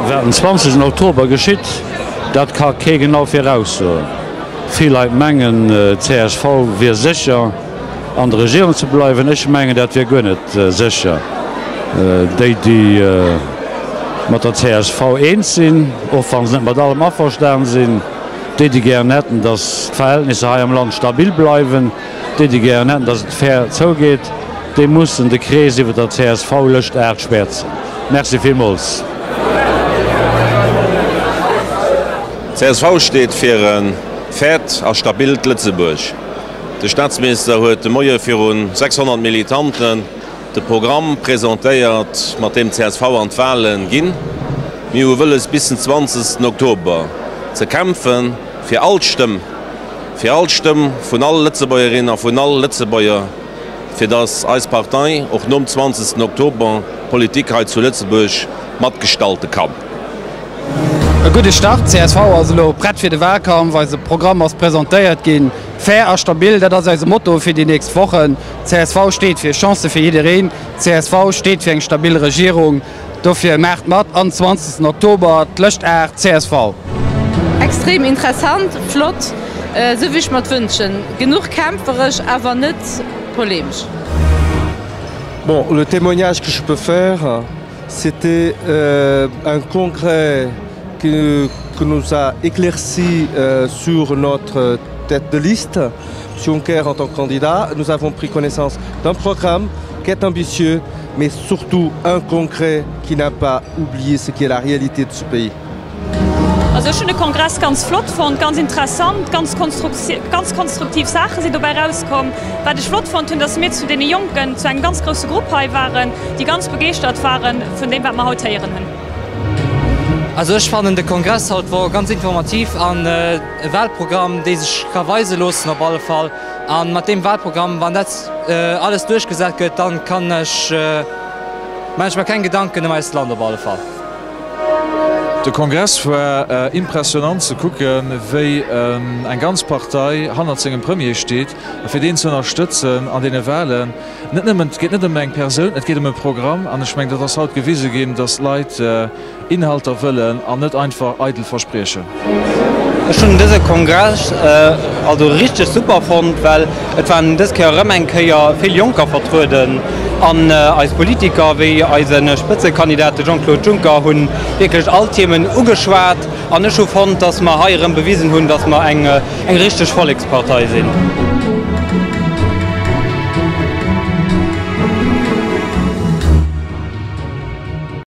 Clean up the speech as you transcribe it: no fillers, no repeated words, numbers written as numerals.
Wat den 20 Oktober geschitt, dat ka kee genau viraussoen. Vill Leit mengen, csv wier sécher an der Regierung ze bleiwen. Ech mengen, dat wier guer net sécher. Déi, déi mat der csv eens sinn, och wa se net mat allem averstan sinn, déi, déi gären hätten, datt d'Verhältnisser hei am Land stabil bleiwen, déi, déi gären hätten, datt et fair zougeet, déi mussen de Krees iwwer der CSV-Lëscht 8 schwäerzen. Merci villmools. Csv steet fir e fairt a stabilt Lëtzebuerg. De Staatsminister huet de Moie virun 600 Militanten de Programm presentéiert, mat deem csv an d'Wale ginn. Mir hu wëlles bis den 20 Oktober ze kämpfen, fir all Stëmm, fir all Stëmm vun all Lëtzebuergerin a vun all Lëtzebuerger, fir datt eis Partei och nom 20 Oktober d'Politik hei zu Lëtzebuerg matgestalte kann. E gudde Start, csv ass elo prett fir de Wahlkampf, eise Programm ass presentéiert ginn. Fair a stabil, dat ass eise Motto fir déi nächst Wochen. Csv steet fir Chancë fir jiddereen, csv steet fir eng stabil Regierung. Dofir maacht mat an 20 Oktober, d'Lëscht 8, csv. Extrem interessant, flott, esou wéi ech mer et wënschen. Genuch kämpferesch, awer net polemesch. Bon, le témoignage que je peux faire, c'était euh, un congrès qui, qui nous a éclairci euh, sur notre tête de liste, M. Juncker en tant que candidat. Nous avons pris connaissance d'un programme qui est ambitieux, mais surtout un congrès qui n'a pas oublié ce qui est la réalité de ce pays. Also ech hunn de Kongress ganz flott fonnt, ganz interessant, ganz ganz konstruktiv Saache sinn dobäi rauskomm. Wat ech flott fonnt hunn, datt mir zu deene Jonken zu engem ganz grousse Grupp hei waren, déi ganz begeeschtert ware vun deem wat mer haut héieren hunn. Also ech fannen de Kongress haut wor ganz informativ an e Wahlprogramm dee sech ka weise loossen op alle Fall. An mat deem Wahlprogramm, wann dat alles duerchgesat gëtt, dann kann ech, maan ech mer keng Gedanken ëm eist Land op alle Fall. De Kongress war impressionant ze kucken, wéi eng ganz Partei hannert sengem Premier steet a fir deen ze ënnerstëtzen an deene Wahlen. Net nëmmen, et geet net ëm eng Persoun, et geet ëm e Programm an ech mengen, dat ass haut gewise ginn, datt d'Leit Inhalter wëllen an net einfach eidel Verspriechen. Ech hunn dëse Kongress also richteg super fonnt, well et waren dës Kéier erëm eng Kéier vill Jonker vertrueden an eis Politiker wéi eise Spëtzekandidat de Jean-Claude Juncker hunn wierklech all Themen ugeschwat an ech hu fonnt, datt mer hei erëm bewisen hunn, datt mer eng richteg Vollekspartei sinn.